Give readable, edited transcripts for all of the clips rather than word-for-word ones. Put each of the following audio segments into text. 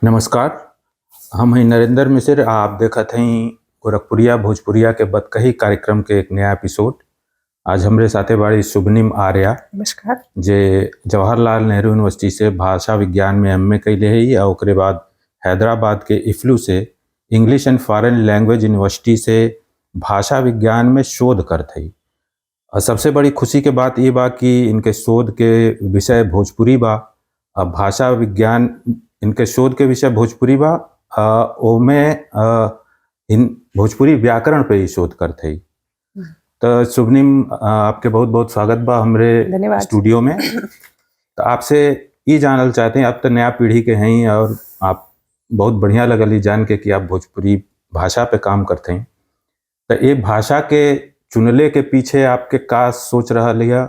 नमस्कार। हम हैं नरेंद्र मिश्र। आप देखत हई गोरखपुरिया भोजपुरिया के बतकही कार्यक्रम के एक नया एपिसोड। आज हमरे साथे बाड़ी शुभनीम आर्या। नमस्कार। जे जवाहरलाल नेहरू यूनिवर्सिटी से भाषा विज्ञान में एमए कैले है और ओकरे बाद हैदराबाद के इफ्लू से English and foreign language university से भाषा विज्ञान में शोध करत हई। और सबसे बड़ी खुशी के बात ये बा कि इनके शोध के विषय भोजपुरी बा। अब भाषा विज्ञान इनके शोध के विषय भोजपुरी बा, ओमे इन भोजपुरी व्याकरण पे ही शोध करत हई। तो शुभनीम, आपके बहुत बहुत स्वागत बा हमरे धन्यवाद। स्टूडियो में। तो आपसे ये जानल चाहते हैं, आप तो नया पीढ़ी के हैं और आप बहुत बढ़िया लगल ई जान के कि आप भोजपुरी भाषा पे काम करते हैं। तो ये भाषा के चुनले के पीछे आपके का सोच रहा है?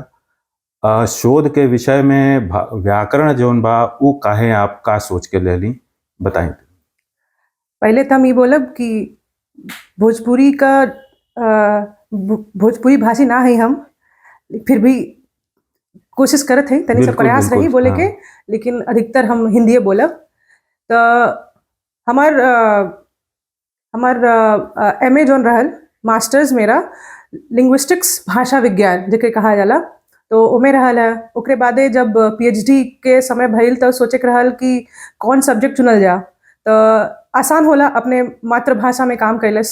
शोध के विषय में व्याकरण जौन बा उ काहे आप का सोच के ले ली, बताएं। पहले तो हम ये बोलब कि भोजपुरी का भोजपुरी भाषी ना है हम, फिर भी कोशिश करत है, तनी सा प्रयास रही बोले के, लेकिन अधिकतर हम हिंदी बोलब। तो हमार हमार एमए जौन रहल, मास्टर्स मेरा लिंग्विस्टिक्स भाषा विज्ञान जेके कहा जाला, तो ओमे रहल है। ओकरे बादे जब पीएचडी के समय भइल तो सोचे के रहल कि कौन सब्जेक्ट चुनल जा, तो आसान होला अपने मातृभाषा में काम कैलस,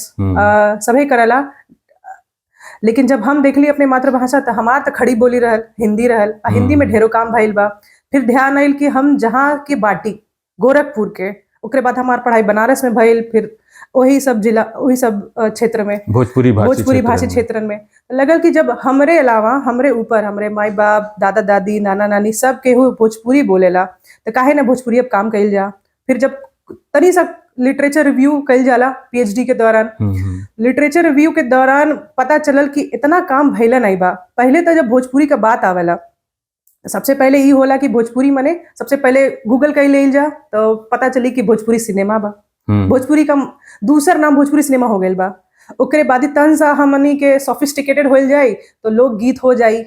सभे करला। लेकिन जब हम देखली अपने मातृभाषा तो हमार तो खड़ी बोली रहल, हिंदी रहल, आ हिंदी में ढेरों काम भइल बा। फिर ध्यान आयल कि हम जहाँ के बाटी गोरखपुर के, ओकरे बाद हमार पढ़ाई बनारस में भइल, फिर वही सब जिला वही सब क्षेत्र में भोजपुरी भाषी भोजपुरी क्षेत्र भाषी में। क्षेत्र में लगल कि जब हमरे अलावा हमरे ऊपर हमरे माई बाप दादा दादी नाना नानी सब केहू भोजपुरी बोलेला, तो काहे ना भोजपुरी अब काम कइल जा। फिर जब तनी सा लिटरेचर रिव्यू कइल जाला पीएचडी के दौरान, लिटरेचर रिव्यू के दौरान पता चलल कि इतना काम भइला नहीं बा। पहले तो जब भोजपुरी का बात आवेला सबसे पहले ई होला कि भोजपुरी मने सबसे पहले गूगल कर लेल जा तो पता चली कि भोजपुरी सिनेमा बा। भोजपुरी का दूसर नाम भोजपुरी सिनेमा हो गइल बा। ओकरे बाद ही तन सा हमनी के सोफिस्टिकेटेड होल जाई तो लोकगीत हो जाई,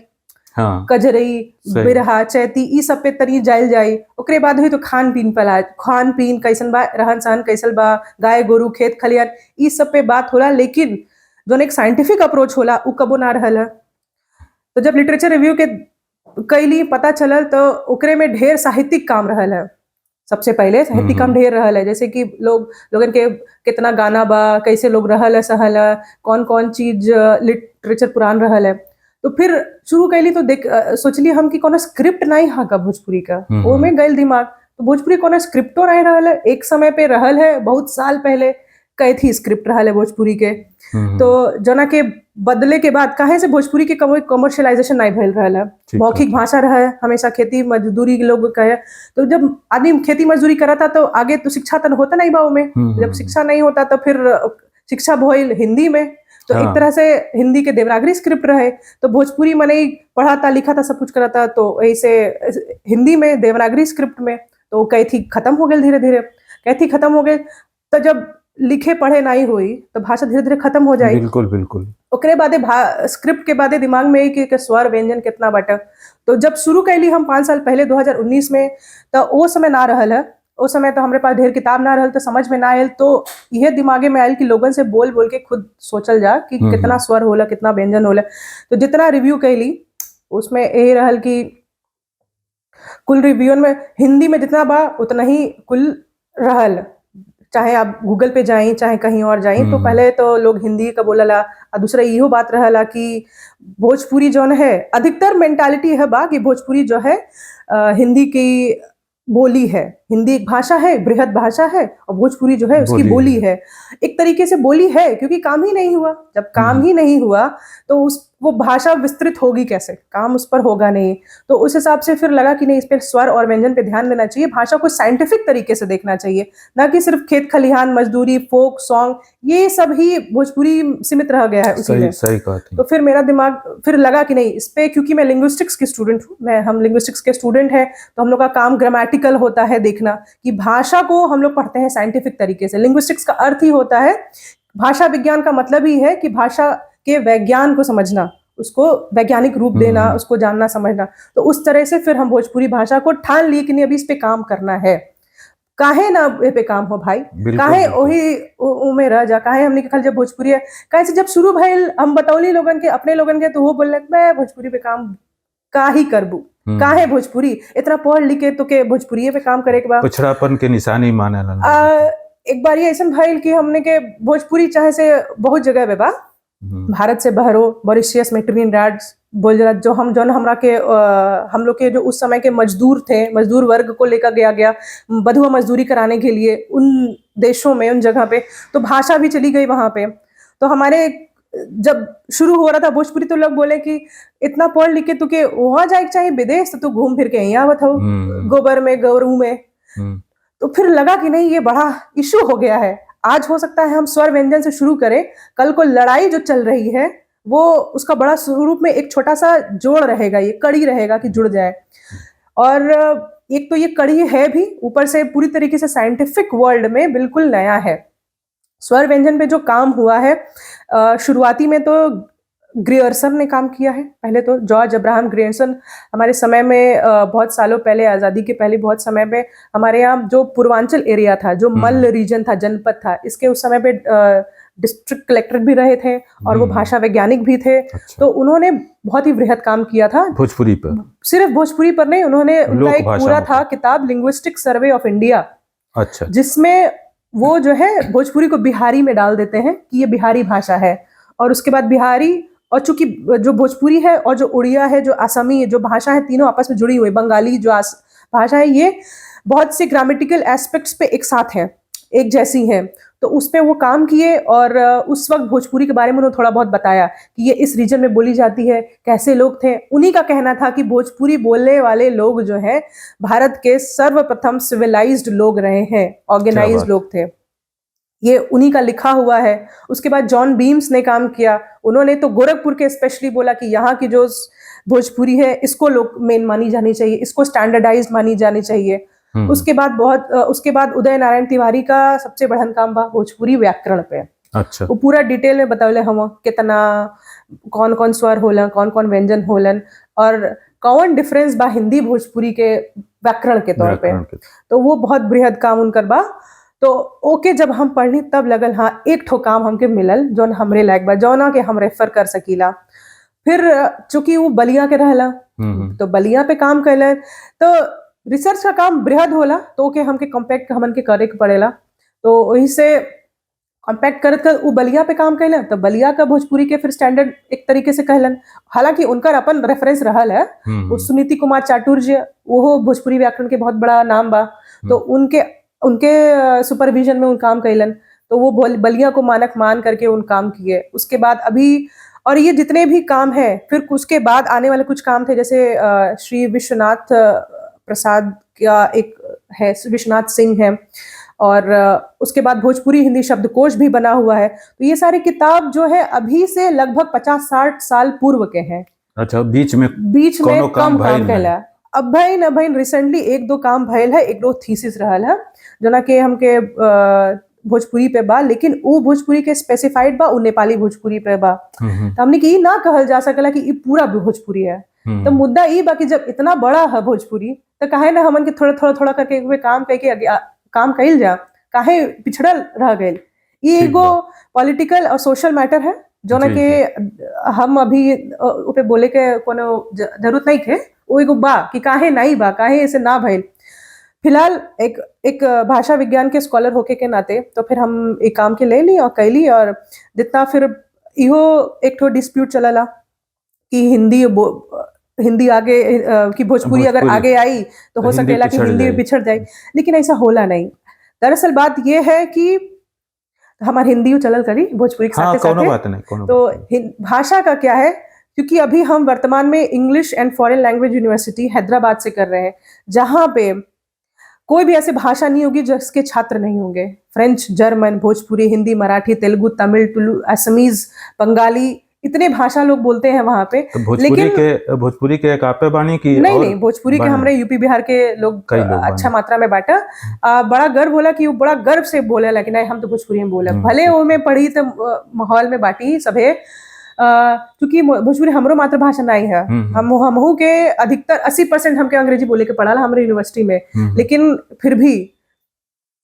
कजरई, बिरहा, चैती, ई सब पे तनी जाइल जाई। ओकरे बाद हुई तो खान पीन पर आ, खान पीन कैसन बा, रहन सहन कैसन बा, गाय गोरू खेत खलियान ई सब पे बात होला। लेकिन जोन एक साइंटिफिक अप्रोच होला उ कबो ना रहल है। तो जब लिटरेचर रिव्यू के कैली पता चलल तो ओकरे में ढेर साहित्यिक काम रहल है। सबसे पहले साहित्यिक काम ढेर रहल है, जैसे कि लोग लोगन के कितना गाना बा, कैसे लोग रहल है सहल है, कौन कौन चीज लिटरेचर पुरान रहल है। तो फिर शुरू कैली तो देख सोचली हम कि कोनो स्क्रिप्ट नहीं हा का भोजपुरी का, ओमे गइल दिमाग। तो भोजपुरी कोनो स्क्रिप्टो नहीं रहल है, एक समय पे रहल है, बहुत साल पहले कैथी स्क्रिप्ट रहल है भोजपुरी के। तो जना के बदले के बाद काहे से भोजपुरी के कमर्शियलाइजेशन नहीं भइल रहल है। मौखिक भाषा रहे हमेशा, खेती मजदूरी के लोग कहे, तो जब आदमी खेती मजदूरी करता तो आगे तो शिक्षा तो होता नहीं बा ओमे। जब शिक्षा नहीं होता तो फिर शिक्षा भइल हिंदी में, तो एक तरह से हिंदी के देवनागरी स्क्रिप्ट रहे, तो भोजपुरी मने पढ़ाता लिखा था सब कुछ कराता, तो ऐसे हिंदी में देवनागरी स्क्रिप्ट में तो कैथी खत्म हो गई, धीरे धीरे कैथी खत्म हो गई। तो जब लिखे पढ़े नहीं हुई तो भाषा धीरे धीरे खत्म हो जाए। बिल्कुल बिल्कुल। ओकरे बादे स्क्रिप्ट के बादे दिमाग में कि स्वर व्यंजन कितना बाटे। तो जब शुरू कैली हम 5 साल पहले 2019 में, तो वो समय ना रहल है। ओ समय तो हमरे पास ढेर किताब ना रहल, तो समझ में ना आयल। तो यह दिमागे में आयल कि लोगन से बोल बोल के खुद सोचल जा कि कितना स्वर होला, कितना व्यंजन होला। तो जितना रिव्यू कैली उसमें यही रहल कि कुल रिव्यू में हिंदी में जितना बा उतना ही कुल रहल, चाहे आप गूगल पे जाएं चाहे कहीं और जाएं। तो पहले तो लोग हिंदी का बोलला, और दूसरा इहो बात रहला कि भोजपुरी जौन है अधिकतर मेंटालिटी है बा कि भोजपुरी जो है हिंदी की बोली है, हिंदी एक भाषा है, बृहद भाषा है, और भोजपुरी जो है उसकी बोली बोली है। एक तरीके से बोली है क्योंकि काम ही नहीं हुआ। जब काम ही नहीं हुआ तो उस वो भाषा विस्तृत होगी कैसे, काम उस पर होगा नहीं। तो उस हिसाब से फिर लगा कि नहीं, इस पर स्वर और व्यंजन पे ध्यान देना चाहिए, भाषा को साइंटिफिक तरीके से देखना चाहिए, ना कि सिर्फ खेत खलिहान मजदूरी फोक सॉन्ग ये सब ही भोजपुरी सीमित रह गया है उसी में। सही कहा थी। तो फिर मेरा दिमाग फिर लगा कि नहीं इस पे, क्योंकि मैं लिंग्विस्टिक्स की स्टूडेंट हूँ, मैं हम लिंग्विस्टिक्स के स्टूडेंट हैं, तो हम लोग का काम ग्रामेटिकल होता है देखना कि भाषा को हम लोग पढ़ते हैं साइंटिफिक तरीके से। लिंग्विस्टिक्स का अर्थ ही होता है, भाषा विज्ञान का मतलब ही है कि भाषा के विज्ञान को समझना, उसको वैज्ञानिक रूप देना, उसको जानना समझना। तो उस तरह से फिर हम भोजपुरी भाषा को ठान लिए कि नहीं अभी इस पे काम करना है। काहे ना ए पे काम हो भाई, बिल्कुल, काहे बिल्कुल। ओही उमे रह जा, काहे हमनी के खाली जब भोजपुरी है, काहे से जब शुरू भइल हम बतौली लोगन के, अपने लोगन के, तो वो बोललक मैं भोजपुरी पे काम काहे करबू, काहे भोजपुरी, इतना पढ़ लिख के तो के भोजपुरी पे काम करे के बा। पिछड़ापन के निशानी माने ला। एक बार ये ऐसा भइल कि हमने के भोजपुरी चाहे से बहुत जगह पे बा, भारत से बहरो, मॉरिशियस में ट्रिनिडाड बोल जरा, जो हम जौन हमरा के हम लोग के जो उस समय के मजदूर थे, मजदूर वर्ग को लेकर गया गया बधुआ मजदूरी कराने के लिए उन देशों में, उन जगह पे, तो भाषा भी चली गई वहाँ पे। तो हमारे जब शुरू हो रहा था भोजपुरी तो लोग बोले कि इतना पढ़ लिख के तो के वहाँ जाए के चाहे विदेश, तो तू घूम फिर के यहीं आवत हो, गोबर में गौरू में। तो फिर लगा कि नहीं ये बड़ा इशू हो गया है। आज हो सकता है हम स्वर व्यंजन से शुरू करें, कल को लड़ाई जो चल रही है वो उसका बड़ा स्वरूप में एक छोटा सा जोड़ रहेगा, ये कड़ी रहेगा कि जुड़ जाए। और एक तो ये कड़ी है भी, ऊपर से पूरी तरीके से साइंटिफिक वर्ल्ड में बिल्कुल नया है। स्वर व्यंजन पे जो काम हुआ है, शुरुआती में तो ग्रियर्सन ने काम किया है। पहले तो जॉर्ज अब्राहम ग्रियर्सन हमारे समय में बहुत सालों पहले, आज़ादी के पहले बहुत समय पे हमारे यहाँ जो पूर्वांचल एरिया था, जो मल्ल रीजन था, जनपद था, इसके उस समय पे डिस्ट्रिक्ट कलेक्टर भी रहे थे और वो भाषा वैज्ञानिक भी थे। तो उन्होंने बहुत ही बृहद काम किया था भोजपुरी पर। सिर्फ भोजपुरी पर नहीं, उन्होंने उनका लोक एक भाषाओं पूरा था पर। किताब लिंग्विस्टिक सर्वे ऑफ इंडिया, जिसमें वो जो है भोजपुरी को बिहारी में डाल देते हैं कि ये बिहारी भाषा है। और उसके बाद बिहारी, और चूंकि जो भोजपुरी है और जो उड़िया है, जो आसामी है, जो भाषा है, तीनों आपस में जुड़ी हुई, बंगाली जो भाषा है, ये बहुत से ग्रामेटिकल एस्पेक्ट्स पे एक साथ हैं, एक जैसी हैं। तो उस पर वो काम किए और उस वक्त भोजपुरी के बारे में उन्होंने थोड़ा बहुत बताया कि ये इस रीजन में बोली जाती है, कैसे लोग थे। उन्हीं का कहना था कि भोजपुरी बोलने वाले लोग जो हैं भारत के सर्वप्रथम सिविलाइज्ड लोग रहे हैं, ऑर्गेनाइज्ड बात। लोग थे। ये उन्हीं का लिखा हुआ है। उसके बाद जॉन बीम्स ने काम किया, उन्होंने तो गोरखपुर के स्पेशली बोला कि यहाँ की जो भोजपुरी है इसको लोग मेन मानी जानी चाहिए, इसको स्टैंडर्डाइज मानी जानी चाहिए। उसके बाद उदय नारायण तिवारी का सबसे बड़हन काम बा भोजपुरी व्याकरण पे। वो पूरा डिटेल में बतौले हम कितना कौन कौन स्वर होलन, कौन कौन व्यंजन होलन और कौन डिफरेंस बा हिंदी भोजपुरी के व्याकरण के तौर पे। व्याकरण के। तो वो बहुत बृहद काम उनकर बा। तो ओके जब हम पढ़नी तब लगल हाँ एक ठो काम हमके मिलल जौन हमरे लायक बा, जौना के हम रेफर कर सकीला। फिर चूंकि वो बलिया के रहला तो बलिया पे काम कैलन, तो रिसर्च का काम बृहद होला तो ओके हमके कॉम्पैक्ट हमन के करे के पड़ेला। तो वही से कॉम्पैक्ट करत कर उ बलिया पे काम कैलन, तो बलिया का भोजपुरी के फिर स्टैंडर्ड एक तरीके से कहलन। हालांकि उनकर अपन रेफरेंस रहल है, वो सुनीति कुमार चाटुर्य, वो भोजपुरी व्याकरण के बहुत बड़ा नाम बा, तो उनके उनके सुपरविजन में उन काम कैलन, तो वो बलिया को मानक मान करके उन काम किए। उसके बाद अभी और ये जितने भी काम है, फिर उसके बाद आने वाले कुछ काम थे, जैसे श्री विश्वनाथ प्रसाद का एक है, विश्वनाथ सिंह है, और उसके बाद भोजपुरी हिंदी शब्दकोश भी बना हुआ है। तो ये सारी किताब जो है अभी से लगभग 50-60 साल पूर्व के हैं। अच्छा, बीच में बीच में कोनो काम कम काम भइल कैला। नहीं। अब भाई न भाई रिसेंटली एक दो काम भइल है, एक दो थीसिस रहल है जोना के हमके भोजपुरी पे बा, लेकिन उ भोजपुरी के स्पेसिफाइड बा, उ नेपाली भोजपुरी पे बा। तो हमने की ई ना कहल जा सकला कि ई पूरा भोजपुरी है। तो मुद्दा ई बा कि जब इतना बड़ा है भोजपुरी तो काहे ना हमन के थोड़ा थोड़ा थोड़ा करके एक काम करके आगे काम कइल जा, काहे पिछड़ल रह गइल। ई ठीक एगो बा। पॉलिटिकल और सोशल मैटर है जोना के हम अभी उपे बोले के कोनो जरूरत नहीं है। वो एगो बा कि काहे नहीं बा, काहे ऐसे ना भइल। फिलहाल एक एक भाषा विज्ञान के स्कॉलर होके के नाते तो फिर हम एक काम के ले ली और कैली, और जितना फिर इहो एक ठो डिस्प्यूट चलला कि हिंदी आगे कि भोजपुरी अगर भोजपुरी। आगे आई तो हो तो हिंदी सकेला कि पिछड़ हिंदी जाए। पिछड़ जाए, लेकिन ऐसा होला नहीं। दरअसल बात यह है कि हमारे हिंदी चलल करी भोजपुरी के हाँ, साथे कोनो साथे। बात नहीं, कोनो तो बात नहीं। भाषा का क्या है, क्योंकि अभी हम वर्तमान में English and foreign language university Hyderabad से कर रहे हैं, जहाँ पे कोई भी ऐसी भाषा नहीं होगी जिसके छात्र नहीं होंगे। फ्रेंच, जर्मन, भोजपुरी, हिंदी, मराठी, तेलुगु, तमिल, तुलु, असमीज, बंगाली, इतने भाषा लोग बोलते हैं वहाँ पे। तो भोजपुरी लेकिन के भोजपुरी के एक आपे बानी की नहीं और नहीं, भोजपुरी के बानी? हमरे यूपी बिहार के लोग कई लोग अच्छा बानी। मात्रा में बांटा। बड़ा गर्व होला कि वो बड़ा गर्व से बोले ला कि नहीं हम तो भोजपुरी में बोले, भले वो में पढ़ी तो माहौल में बाटी सभे। चूंकि भोजपुरी हमरो मातृभाषा नहीं है, हमहू के अधिकतर 80% हमके अंग्रेजी बोले के पड़ल हमारे यूनिवर्सिटी में, लेकिन फिर भी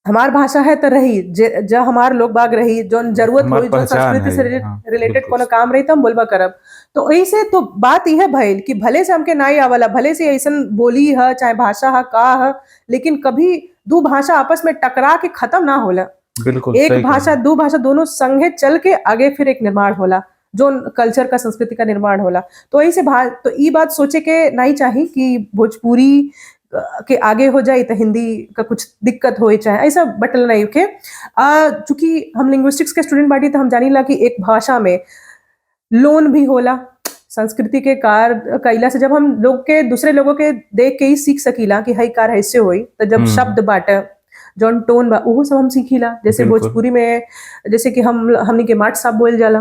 हमार भाषा है तो रही, जे हमार लोग बाग रही, जोन जरूरत हमार होई, जोन पहचान संस्कृति है, से हाँ, रिलेटेड बिल्कुल। कोनो काम रही तो हम बोलबा करब। तो ऐसे तो बात यह भइल कि भले से हमके नाई आवला, भले से ऐसन बोली है चाहे भाषा है का है, लेकिन कभी दू भाषा आपस में टकरा के खत्म ना होला। बिल्कुल एक सही भाषा कहला। दू भाषा दोनों संगे चल के आगे फिर एक निर्माण होला, जो कल्चर का संस्कृति का निर्माण होला। तो ऐसे तो ई बात सोचे के नहीं चाही कि भोजपुरी के आगे हो जाए तो हिंदी का कुछ दिक्कत हो चाहे ऐसा बटल नहीं के। चूंकि हम लिंग्विस्टिक्स के स्टूडेंट बाटी तो हम जानीला कि एक भाषा में लोन भी होला, संस्कृति के कार कैला से जब हम लोग के दूसरे लोगों के देख के ही सीख सकीला कि हई कार ऐसे होई, तो जब शब्द बाटे जौन टोन बा ओहो सब हम सीखीला। जैसे भोजपुरी में जैसे कि हम हमनी के माट साहब बोल जाला,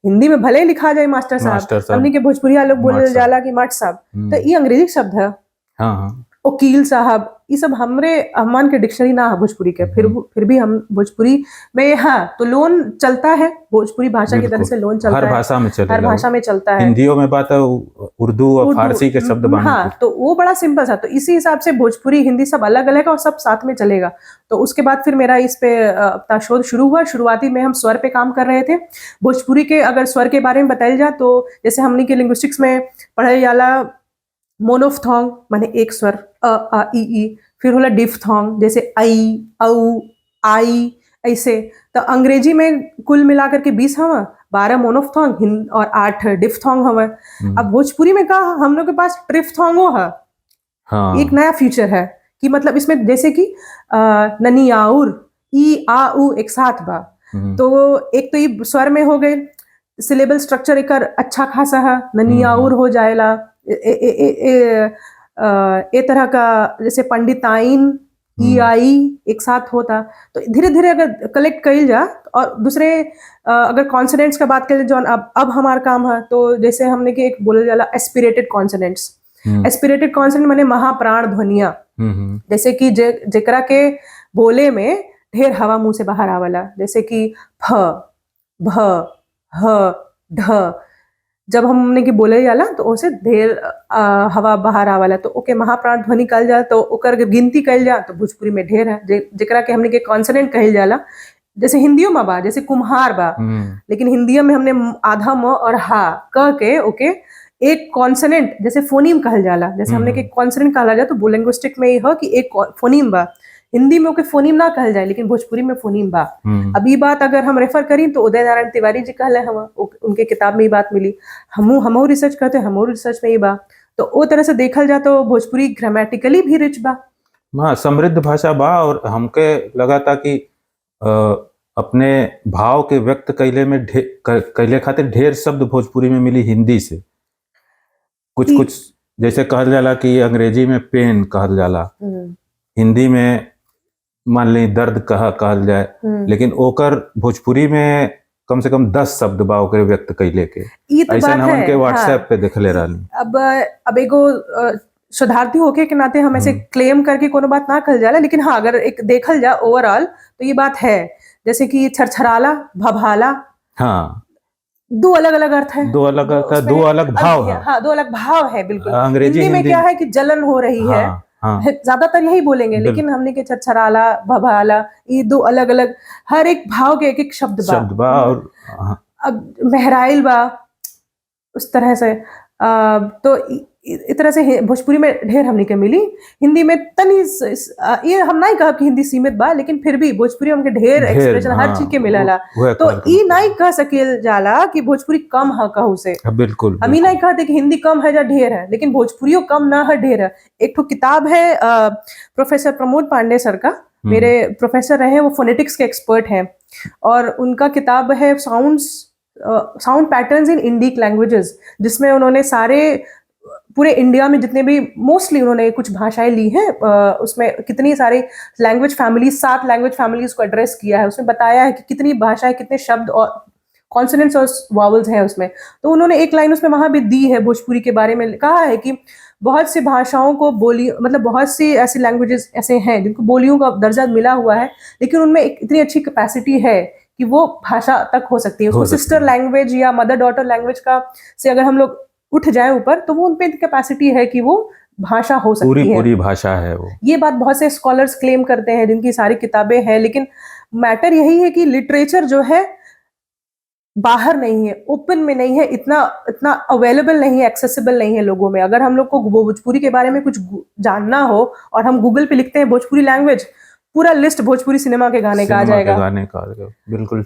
हिंदी में भले ही लिखा जाए मास्टर साहब, हमनी के भोजपुरिया लोग बोल जाला कि माट साहब, तो ये अंग्रेजी शब्द है। हाँ। वकील साहब, ये सब हमरे अहमान के डिक्शनरी ना है भोजपुरी के, फिर भी हम भोजपुरी में, हाँ तो लोन चलता है, भोजपुरी भाषा की तरह से लोन चलता है, हर भाषा में चलेगा, हर भाषा में चलता है। हिंदियों में बात है उर्दू और फारसी के शब्द बाने। हाँ, तो वो बड़ा सिंपल था। तो इसी हिसाब से भोजपुरी हिंदी सब अलग अलग है और सब साथ में चलेगा। तो उसके बाद फिर मेरा इस पे अपना शोध शुरू हुआ। शुरुआती में हम स्वर पे काम कर रहे थे। भोजपुरी के अगर स्वर के बारे में बताया जाए तो जैसे हमने के लिंग्विस्टिक्स में पढ़ाई जाला मोनोफ्थोंग माने एक स्वर अ आ इ ई, फिर होला डिफ्थोंग जैसे ऐ औ आई ऐसे। तो अंग्रेजी में कुल मिलाकर के 20 हवा, 12 मोनोफ्थोंग और 8 डिफ्थोंग हवा। अब भोजपुरी में का हम लोग के पास ट्रिफ्थोंगो है। हाँ। एक नया फीचर है कि मतलब इसमें जैसे कि ननियाउर ई आ उ एक साथ बा, तो एक तो ये स्वर में हो गए, सिलेबल स्ट्रक्चर एक अच्छा खासा है, ननियाउर हो जाएला ए, ए, ए, ए, ए तरह का, जैसे पंडिताइन ई आई एक साथ होता। तो धीरे धीरे अगर कलेक्ट कइल जा और दूसरे अगर कॉन्सोनेंट्स का बात करें जो अब हमारा काम है, तो जैसे हमने कि एक बोला जाला एस्पिरेटेड कॉन्सोनेंट्स। एस्पिरेटेड कॉन्सोनेंट माने महाप्राण ध्वनिया, जैसे कि जेकरा के बोले में ढेर हवा मुंह से बाहर आवाला, जैसे कि फ भ ह ढ, जब हमने की बोले जाला तो उसे ढेर हवा बाहर आवाला, तो ओके महाप्राण ध्वनि कहल जा। तो ओकर गिनती कहल जा तो भोजपुरी में ढेर है, जेकरा के हमने के कॉन्सोनेंट कहल जाला। जैसे हिंदियों में बा, जैसे कुम्हार बा, लेकिन हिंदियों में हमने आधा म और हा कह के ओके एक कॉन्सोनेंट जैसे फोनीम कहल जाला, जैसे हमने के कॉन्सोनेंट कहला जा तो लिंग्विस्टिक में ये कि एक फोनीम बा, हिंदी में ओके फोनीम ना कहल जाए लेकिन भोजपुरी में फोनीम बा। अब ये बात अगर हम रेफर करी तो उदय नारायण तिवारी जी कहले हम, उनके किताब में ये बात मिली, हमहू रिसर्च करते, हमहू रिसर्च में ये बा। तो वो तरह से देखल जा तो भोजपुरी ग्रामेटिकली भी रिच बा, हाँ समृद्ध भाषा बा। और हमके लगा था कि अपने भाव के व्यक्त कैले में कैले खातिर ढेर शब्द भोजपुरी में मिली हिंदी से। कुछ कुछ जैसे कहल जाला कि अंग्रेजी में पेन कहल जाला, हिंदी में मान ली दर्द कहल जाए, लेकिन ओकर भोजपुरी में कम से कम 10 शब्द बा ओकरे व्यक्त कैले के। ऐसा हमन के व्हाट्सएप पे देखले रहली। अब एगो शोधार्थी होके के नाते हम ऐसे क्लेम करके कोनो बात ना कहल जाला, लेकिन हाँ अगर एक देखल जा ओवरऑल तो ये बात है। जैसे कि छरछराला भभाला, हाँ दो अलग अलग अर्थ है, दो अलग अर्थ है, दो अलग भाव है। हाँ दो अलग भाव है बिल्कुल। अंग्रेजी हिंदी में क्या है कि जलन हो रही है, हाँ। ज्यादातर यही बोलेंगे, लेकिन हमने के छरछराला भभाला ये दो अलग अलग, हर एक भाव के एक एक शब्द बा, शब्द बा। और हाँ। अब मेहराइल बा उस तरह से, तो इस तरह से भोजपुरी में ढेर हमने के मिली। हिंदी में तनी ये हम नहीं कहब कि हिंदी सीमित बा, लेकिन फिर भी भोजपुरी हमके ढेर एक्सप्रेशन हाँ, हर चीज के मिलला। तो ई नहीं कह सकेल जाला कि भोजपुरी कम है कहू से, बिल्कुल हम ई नहीं कहते कि हिंदी कम है या ढेर है, लेकिन भोजपुरियो कम ना है, ढेर है। एक तो किताब है प्रोफेसर प्रमोद पांडे सर का, मेरे प्रोफेसर रहे, वो फोनेटिक्स के एक्सपर्ट हैं, और उनका किताब है sound patterns in Indic languages, जिसमें उन्होंने सारे पूरे इंडिया में जितने भी मोस्टली उन्होंने कुछ भाषाएं ली हैं, उसमें कितनी सारे लैंग्वेज फैमिलीज, 7 लैंग्वेज फैमिलीज को एड्रेस किया है। उसमें बताया है कि कितनी भाषाएं, कितने शब्द और कॉन्सोनेंट्स और वॉवल्स हैं उसमें। तो उन्होंने एक लाइन उसमें वहाँ भी दी है भोजपुरी के बारे में, कहा है कि बहुत सी भाषाओं को बोली, मतलब बहुत सी ऐसी लैंग्वेजेस ऐसे हैं जिनको बोलियों का दर्जा मिला हुआ है, लेकिन उनमें एक इतनी अच्छी कैपेसिटी है कि वो भाषा तक हो सकती है। उसको सिस्टर लैंग्वेज या मदर डॉटर लैंग्वेज का से अगर हम लोग उठ जाए ऊपर, तो वो उन पे कैपेसिटी है कि वो भाषा हो पूरी सकती है। पूरी भाषा है वो। ये बात बहुत से स्कॉलर्स क्लेम करते हैं जिनकी सारी किताबें हैं, लेकिन मैटर यही है कि लिटरेचर जो है बाहर नहीं है, ओपन में नहीं है, इतना इतना अवेलेबल नहीं है, एक्सेसिबल नहीं है लोगों में। अगर हम लोग को भोजपुरी के बारे में कुछ जानना हो और हम गूगल पे लिखते हैं भोजपुरी लैंग्वेज, पूरा लिस्ट भोजपुरी सिनेमा के गाने का आ सिनेमा के जाएगा। गाने का आ जाएगा, बिल्कुल।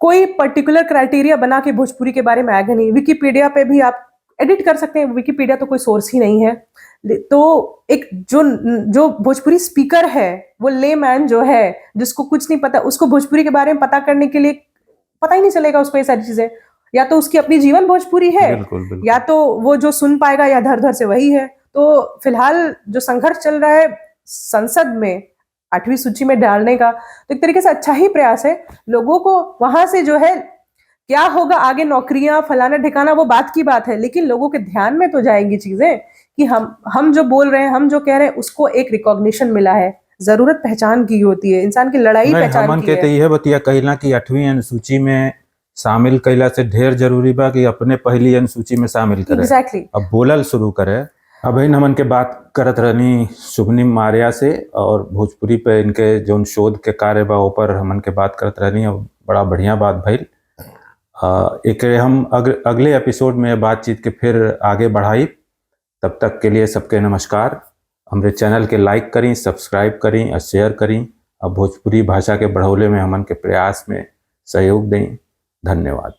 कोई पर्टिकुलर क्राइटेरिया बना के भोजपुरी के बारे में आएगा नहीं। विकीपीडिया पे भी आप एडिट कर सकते हैं, विकीपीडिया तो कोई सोर्स ही नहीं है। तो एक जो जो भोजपुरी स्पीकर है, वो ले मैन जो है, जिसको कुछ नहीं पता, उसको भोजपुरी के बारे में पता करने के लिए पता ही नहीं चलेगा उसको ये सारी चीजें। या तो उसकी अपनी जीवन भोजपुरी है, बिल्कुल बिल्कुल, या तो वो जो सुन पाएगा या इधर उधर से वही है। तो फिलहाल जो संघर्ष चल रहा है संसद में 8वीं सूची में डालने का, तो एक तरीके से अच्छा ही प्रयास है। लोगों को वहां से जो है क्या होगा आगे, नौकरियां फलाना ठिकाना वो बात की बात है, लेकिन लोगों के ध्यान में तो जाएंगी चीजें कि हम जो बोल रहे हैं, हम जो कह रहे हैं, उसको एक रिकॉग्निशन मिला है। जरूरत पहचान की होती है, इंसान की लड़ाई नहीं, पहचान हमन की के तो है। यह बतिया कहिला कि 8वीं अनुसूची में शामिल कैला से ढेर जरूरी बा कि अपने पहली अनुसूची में शामिल करे। एग्जैक्टली। अब बोलल शुरू करे। अब इन हमन के बात करत रहनी शुभनिम मार्या से और भोजपुरी पे इनके जोन शोध के कार्य बा ऊपर हमन के बात करत रहनी और बड़ा बढ़िया बात भइल। एक हम अगले एपिसोड में बातचीत के फिर आगे बढ़ाई। तब तक के लिए सबके नमस्कार। हमरे चैनल के लाइक करी, सब्सक्राइब करी और शेयर करी और भोजपुरी भाषा के बढ़ौले में हमन के प्रयास में सहयोग दें। धन्यवाद।